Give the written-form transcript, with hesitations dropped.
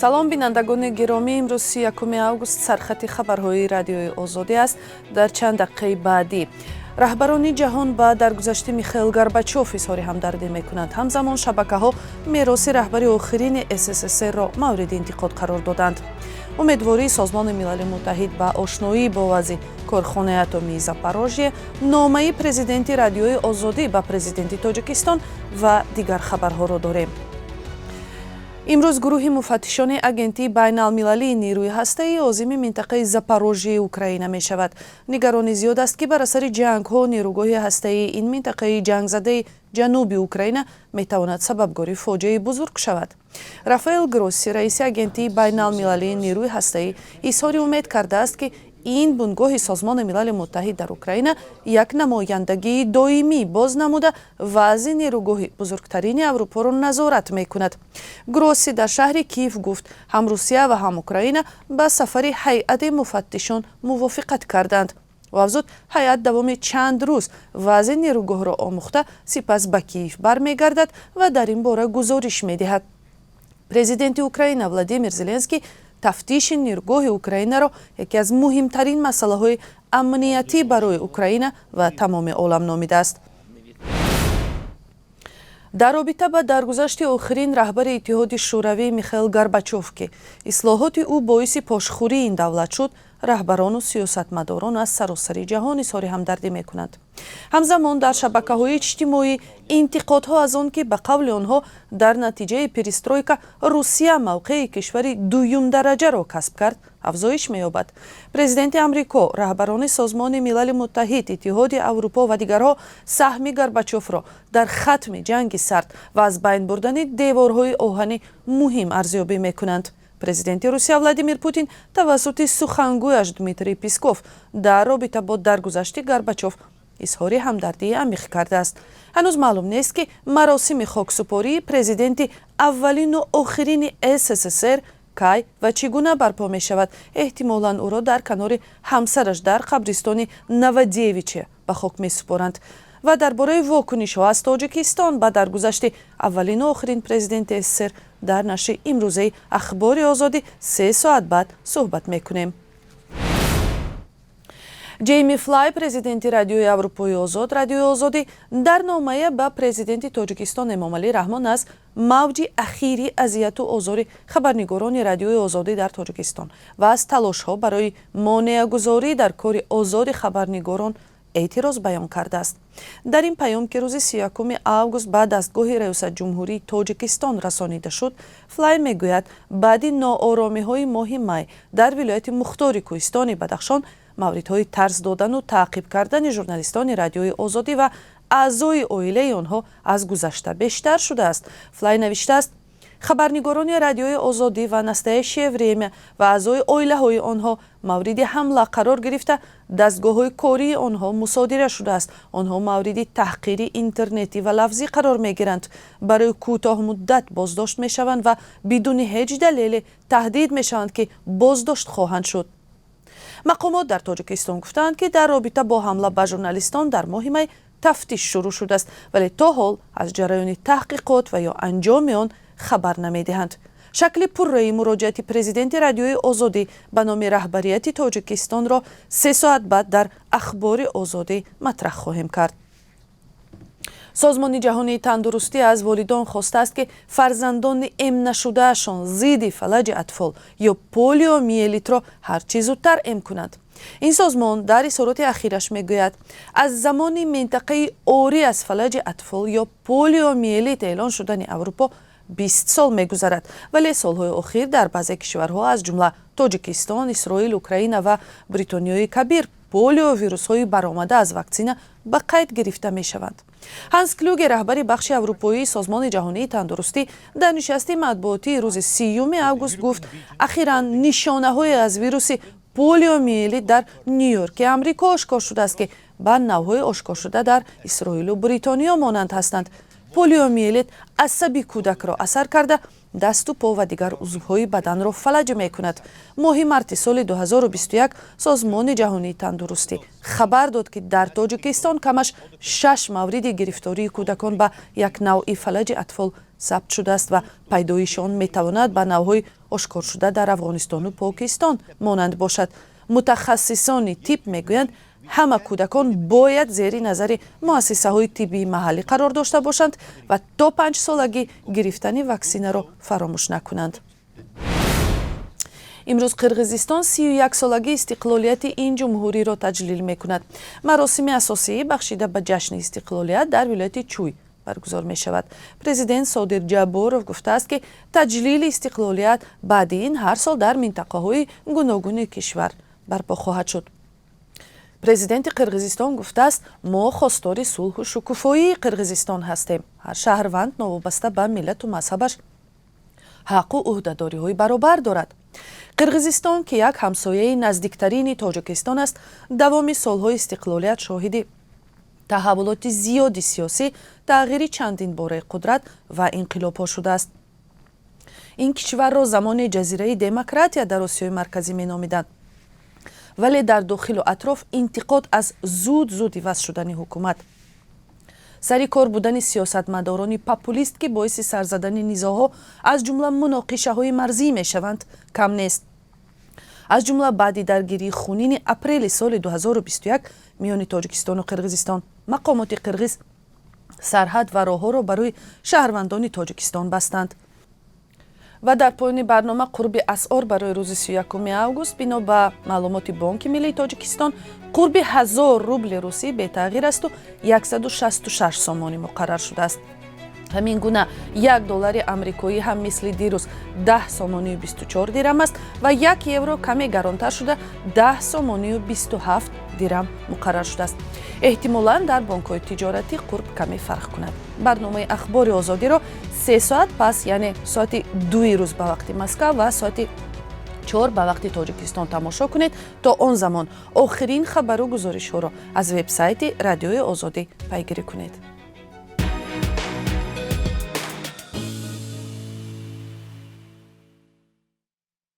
Салом, бинандагони гиромӣ. Имрӯз 31 август, сархати хабарҳои Радиои Озодӣ аст. Дар чанд дақиқаи баъдӣ: раҳбарони ҷаҳон ба даргузашти Михаил Горбачов изҳори ҳамдардӣ мекунанд. Ҳамзамон шабакаҳо мероси раҳбари охирини СССР-ро мавриди интиқод қарор доданд. Умедвории Созмони Милали Муттаҳид ба ошноӣ бо вазъи корхонаи атомии Запорожье, номаи президенти Радиои Озодӣ ба президенти Тоҷикистон ва дигар хабарҳоро дорем. Имрӯз гурӯҳи муфаттишони Агентии байналмилалии нерӯи ҳастаӣ озими минтақаи Запорожьеи Украина мешавад. Нигаронӣ зиёд аст, ки бар асари ҷангҳо нерӯгоҳи ҳастаии ин минтақаи ҷангзадаи ҷануби Украина метавонад сабабгори фоҷиаи бузург шавад. Рафаэл Гросси, раиси Агентии байналмилалии нерӯи ҳастаӣ, изҳори умед кардааст, ки ин бунгоҳи Созмони Милали Муттаҳид дар Украина як намояндагии доимӣ боз намуда, вазъи нерӯгоҳи бузургтарини Аврупоро назорат мекунад. Гросси дар шаҳри Киев гуфт, ҳам Русия ва ҳам Украина ба сафари ҳайати муфаттишон мувофиқат карданд. Ӯ афзуд, ҳайат давоми чанд рӯз вазъи нерӯгоҳро омӯхта, сипас ба Киев бармегардад ва дар ин бора гузориш медиҳад. Президенти Украина Владимир Зеленский тафтиши нерӯгоҳи Украинаро яке аз муҳимтарин масъалаҳои амниятӣ барои Украина ва тамоми олам номидааст. Дар робита ба даргузашти охирин раҳбари Иттиҳоди Шӯравӣ Михаил Горбачов, ки ислоҳоти ӯ боиси пошхӯрии ин давлат шуд, раҳбарону сиёсатмадорон аз саросари ҷаҳон изҳори ҳамдардӣ мекунанд. Ҳамзамон дар шабакаҳои иҷтимоӣ интиқодҳо аз он ки, ба қавли онҳо, дар натиҷаи перестройка Русия мавқеи кишвари дуюмдараҷаро касб кард, афзоиш меёбад. Президенти Амрико, раҳбарони Созмони Милали Муттаҳид, Иттиҳоди Аврупо ва дигарҳо саҳми Горбачовро дар хатми Ҷанги Сард ва аз байн бурдани деворҳои оҳанӣ муҳим арзёбӣ мекунанд. Президенти Русия Владимир Путин тавассути сухангӯяш Дмитрий Песков дар робита бо даргузашти Горбачов изҳори ҳамдардии амиқ кардааст. Ҳанӯз маълум нест, ки маросими хоксупории президенти аввалину охирини СССР кай ва чӣ гуна барпо мешавад. Эҳтимолан ӯро дар канори ҳамсараш дар қабристони Новодевичье ба хок месупоранд. Ва дар бораи вокунишҳо аз Тоҷикистон ба даргузашти аввалину охирин президенти СССР дар нашри имрӯзаи Ахбори Озодӣ 3 соат баъд суҳбат мекунем. Ҷейми Флай, президенти Радиои Аврупои Озод, Радиои Озодӣ, дар номае ба президенти Тоҷикистон Эмомалӣ Раҳмон аз мавҷи ахири азияту озори хабарнигорони Радиои Озодӣ дар Тоҷикистон ва аз талошҳо барои монеагузорӣ дар кори озоди хабарнигорон эътироз баён кардааст. Дар ин паём, ки рӯзи 31 август ба дастгоҳи Раёсатҷумҳурии Тоҷикистон расонида шуд, Флай мегӯяд, баъди нооромиҳои моҳи май дар вилояти мухтори Кӯҳистони Бадахшон мавридҳои тарс додану таъқиб кардани журналистони Радиои Озодӣ ва аъзои оилаи онҳо аз гузашта бештар шудааст. Флай навиштааст, хабарнигорони Радиои Озодӣ ва Настоящее время ва аъзои оилаҳои онҳо мавриди ҳамла қарор гирифта, дастгоҳҳои кории онҳо мусодира шудааст. Онҳо мавриди таҳқири интернетӣ ва лафзӣ қарор мегиранд, барои кӯтоҳмуддат боздошт мешаванд ва бидуни ҳеҷ далеле таҳдид мешаванд, ки боздошт хоҳанд шуд. Мақомот дар Тоҷикистон гуфтаанд, ки дар робита бо ҳамла ба журналистон дар моҳи май тафтиш шурӯъ шудааст, вале то ҳол аз ҷараёни таҳқиқот ва ё анҷоми он хабар намедиҳанд. Шакли пурраи муроҷиати президенти Радиои Озодӣ ба номи раҳбарияти Тоҷикистонро 3 соат баъд дар Ахбори Озодӣ матраҳ хоҳем кард. Созмони Ҷаҳонии Тандурустӣ аз волидон хостааст, ки фарзандони эмнашудаашон зидди фалаҷи атфол ё полиомиелитро ҳарчи зудтар эм кунанд. Ин созмон дар изҳороти ахираш мегӯяд, аз замони минтақаи орӣ аз фалаҷи атфол ё полиомиелит эълон шудани Аврупо 20 сол мегузарад, вале солҳои охир дар баъзе кишварҳо, аз ҷумла Тоҷикистон, Исроил, Украина ва Бритониёи Кабир, полиовирусҳои баромада аз ваксина ба қайд гирифта мешаванд. Ҳанс Клюге, раҳбари бахши аврупоии Созмони Ҷаҳонии Тандурустӣ, дар нишасти матбуотии рӯзи 30-юми август гуфт, ахиран нишонаҳое аз вируси полиомиелит дар Ню-Йорки Амрико ошкор шудааст, ки ба навъҳои ошкоршуда дар Исроилу Бритониё монанд ҳастанд. Полиомиелит асаби кӯдакро асар карда, дасту по ва дигар узвҳои баданро фалаҷ мекунад. Моҳи марти соли 2021 Созмони Ҷаҳонии Тандурустӣ хабар дод, ки дар Тоҷикистон камаш шаш мавриди гирифтории кӯдакон ба як навъи фалаҷи атфол Сабт шудааст ва пайдоиши он метавонад ба навъҳои ошкоршуда дар Афғонистону Покистон монанд бошад. Мутахассисони тиб мегӯянд, ҳама кӯдакон бояд зери назари муассисаҳои тиббии маҳаллӣ қарор дошта бошанд ва то 5-солагӣ гирифтани ваксинаро фаромӯш накунанд. Имрӯз Қирғизистон 31-солагии истиқлолияти ин ҷумҳуриро таҷлил мекунад. Маросими асосии бахшида ба ҷашни истиқлолият дар вилояти Чуй баргузор мешавад. Президент Содир Ҷабборов гуфтааст, ки таҷлили истиқлолият баъди ин ҳар сол дар минтақаҳои гуногуни кишвар барпо хоҳад шуд. Президенти Қирғизистон гуфтааст: «Мо хостори сулҳу шукуфоии Қирғизистон ҳастем. Ҳар шаҳрванд новобаста ба миллату мазҳабаш ҳаққу ӯҳдадориҳои баробар дорад». Қирғизистон, ки як ҳамсояи наздиктарини Тоҷикистон аст, давоми солҳои истиқлолият шоҳиди таҳаввулоти зиёди сиёсӣ, тағйири чандинбораи қудрат ва инқилобҳо шудааст. Ин кишварро замоне ҷазираи демократия дар Осиёи Марказӣ меномиданд, вале дар дохилу атроф интиқод аз зуд зуд иваз шудани ҳукумат, сари кор будани сиёсатмадорони популист, ки боиси сар задани низоъҳо, аз ҷумла муноқишаҳои марзӣ мешаванд, кам нест. Аз ҷумла баъди даргирии хунини апрели соли 2021 миёни Тоҷикистону Қирғизистон мақомоти қирғиз сарҳад ва роҳҳоро барои шаҳрвандони Тоҷикистон бастанд. Ва дар поёни барнома қурби асъор барои рӯзи 31 август. Бино ба маълумоти Бонки миллии Тоҷикистон, қурби 1000 рубли русӣ бетағйир асту 166 сомонӣ муқаррар шудааст. Ҳамин гуна як доллари амрикоӣ ҳам мисли дирӯз 10 сомонию 24 дирам аст ва як евро каме гаронтар шуда, 10 сомонию 27 дирам муқаррар шудааст. Эҳтимолан дар бонкҳои тиҷоратӣ қурб каме фарқ кунад. Барномаи Ахбори Озодиро 3 соат пас, яъне соати 2-и рӯз ба вақти Москав ва соати 4 ба вақти Тоҷикистон тамошо кунед. То он замон охирин хабару гузоришҳоро аз вебсайти Радиои Озодӣ пайгирӣ кунед.